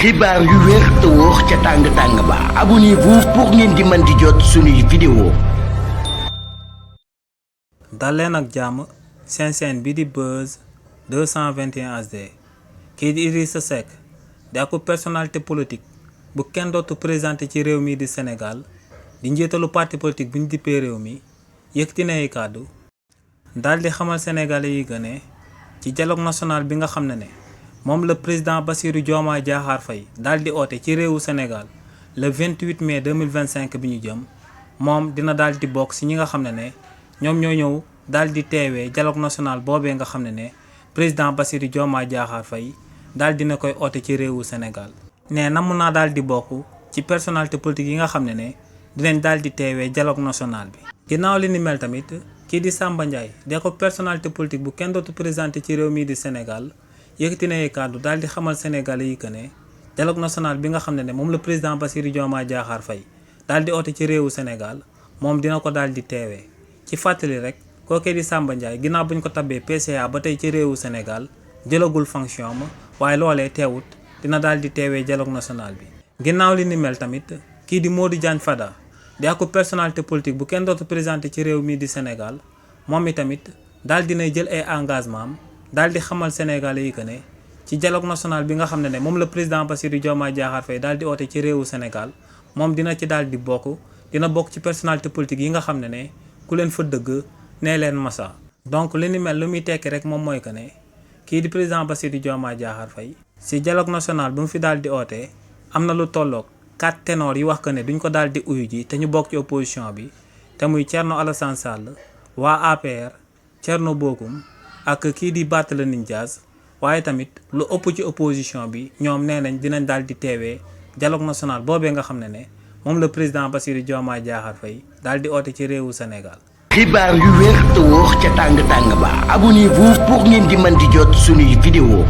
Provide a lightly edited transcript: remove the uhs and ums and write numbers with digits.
xibaar yu wér te wóor ca tàng-tàng ba abonnez-vous pour ngeen di mën di jot suñuy vidéo. dal leen ak jàmm seen chaîne bi di Buzz 221 HD kii di Idrissa Seck di ak personnalité politique bu kenn dootu présenté ci réew mi di Sénégal di njiitalu parti politique bu ñu dippee réew mi yëkkati na ay kàddu daal di xamal sénégalais yi que ne ci dialogue national bi nga xam ne moom le président Bassirou Diomaye Diakhar Faye daal di oote ci réewu Sénégal le 28 mai 2025 bi ñu jëm moom dina daal di bokk si ñi nga xam ne ñoom ñoo ñëw daal di teewee dialogue national boobee nga xam ne président Bassirou Diomaye Diakhar Faye daal dina koy oote ci réewu Sénégal. ne namm naa daal di bokk ci personnalité politique yi nga xam ne dinañ daal di teewee dialogue national bi. ginnaaw li ni mel tamit kii di Samba Ndiaye di ko personnalité politique bu kenn dootu présenté ci réew mii di Sénégal. yëkkati na ay kàddu daal di xamal sénégalais yi que ne dialogue national bi nga xam ne moom la président Bassirou Diomaye Diakhar Faye daal di oote ci réewu Sénégal moom dina ko daal di teewee ci fàttali rek kookee di Samba Ndiaye ginnaaw bu ñu ko tabbee PCA ba tey ci réewu Sénégal jëlagul fonction ma waaye loolee teewut dina daal di teewee dialogue national bi. ginnaaw li ni mel tamit kii di Modou Diagne Fada di ak personnalité politique bu kenn dootu présenté ci réew mii di Sénégal moom itamit daal dinay jël ay engagement am daal di xamal sénégalais yi que ne ci dialogue national bi nga xam ne moom la président Bassirou Diomaye Diakhar Faye daal di oote ci réewu Sénégal moom dina ci daal di dina bokk ci personnalité politique yi nga xam ne ku leen fa dëgg nee leen masa. donc li ni mel lu muy tekki rek moom mooy que ne kii di président Bassirou Diomaye Diakhar Faye si dialogue national bi mu fi daal di oote am na lu tolloog 4 ténors yi wax que ne duñ ko daal di uyu ji te ñu bokk ci opposition bi te muy Thierno Alassane Sall waa APR Thierno Bocoum ak kii di Barthélémy Dias waaye tamit lu ëpp ci opposition bi ñoom nee nañ dinañ daal di teewee dialogue national boobee nga xam ne moom la président Bassirou Diomaye Diakhar Faye daal di oote ci réewu Sénégal. xibaar yu wér te wóor ca tàng-tàng ba abonnez-vous pour ngeen di mën di jot suñuy vidéo.